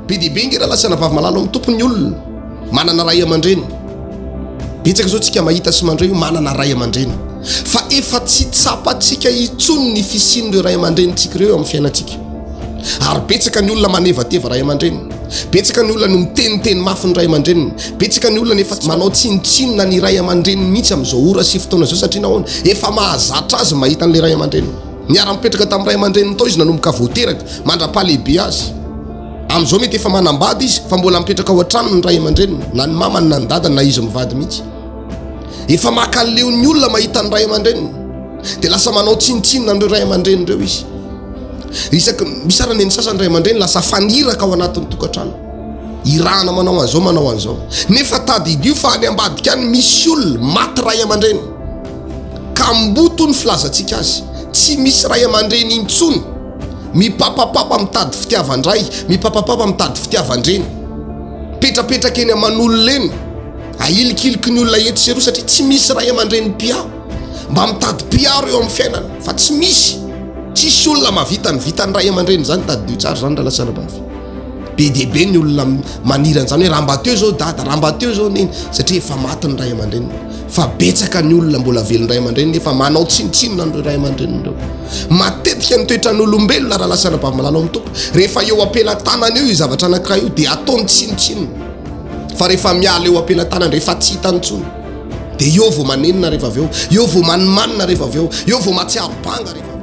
Be dia be ange rahalahy sy anabavy malala ao amin'ny Tompo ny olona manana ray aman-dreny. Betsaka izao tsika mahita sy mandre io manana ray aman-dreny. Fa efa tsy tsapantsika intsony ny fisian'ireo ray aman-drenintsika ireo eo amin'ny fiainantsika. Ary betsaka ny olona manevateva ray aman-dreniny. Betsaka ny olona no miteniteny mafy ny ray aman-dreniny. Betsaka ny olona nefa manao tsinontsinona ny ray aman-dreniny mihitsy amin'izao ora sy fotoana izao satria nahoana? Efa mahazatra azy mahita an'ilay ray aman-dreniny. Niara-nipetraka tamin'ny ray aman-dreniny tao izy nanomboka vao teraka, mandra-pahalehibe azy. Amin'izao mety efa manambady izy fa mbola mipetraka ao an-tranony ny ray aman-dreniny, na ny mamany na ny dadany na izy mivady mihitsy. Efa maka leo ny olona mahita ny ray aman-dreniny. Dia lasa manao tsinontsinona an'ireo ray aman-dreny ireo izy. Isaky misy ara ny sasany ray aman-dreny lasa faniraka ao anatin'ny tokantrano. Irahana manao an'izao manao an'izao. Nefa tadidio fa any ambadika any misy olona maty ray aman-dreny. Kamboto ny filazantsika azy. Tsy misy ray aman-dreny intsony. Mipapapapa mitady fitiavan-dray, mipapapapa mitady fitiavan-dreny. Mipetrapetraka eny aman'olona eny. Ahilikiliky ny olona etsy sy eroa satria tsy misy ray aman-dreny mpiahy. Mba mitady mpiaro eo amin'ny fiainana fa tsy misy. Tsisy olona mahavita ny vitan'ny ray aman-dreny izany, tadidio tsara izany rahalahy sy anabavy. Be dia be ny olona maniry an'izany hoe raha mba teo izao dada, raha mba teo izao neny, satria efa maty ny ray aman-dreniny. Fa betsaka ny olona mbola velon-dray ray aman-dreny nefa manao tsinontsinona an'ireo ray aman-dreniny ireo. Matetika ny toetran'olombelona rahalahy sy anabavy malala ao amin'ny Tompo, rehefa eo am-pelatanana eo io zavatra anankiray io dia ataony tsinontsinona. Fa rehefa miala eo am-pelatanana, rehefa tsy hitany intsony, dia eo vao manenina rehefa avy eo, eo vao manimanina rehefa avy eo, eo vao mahatsiaro banga rehefa avy eo.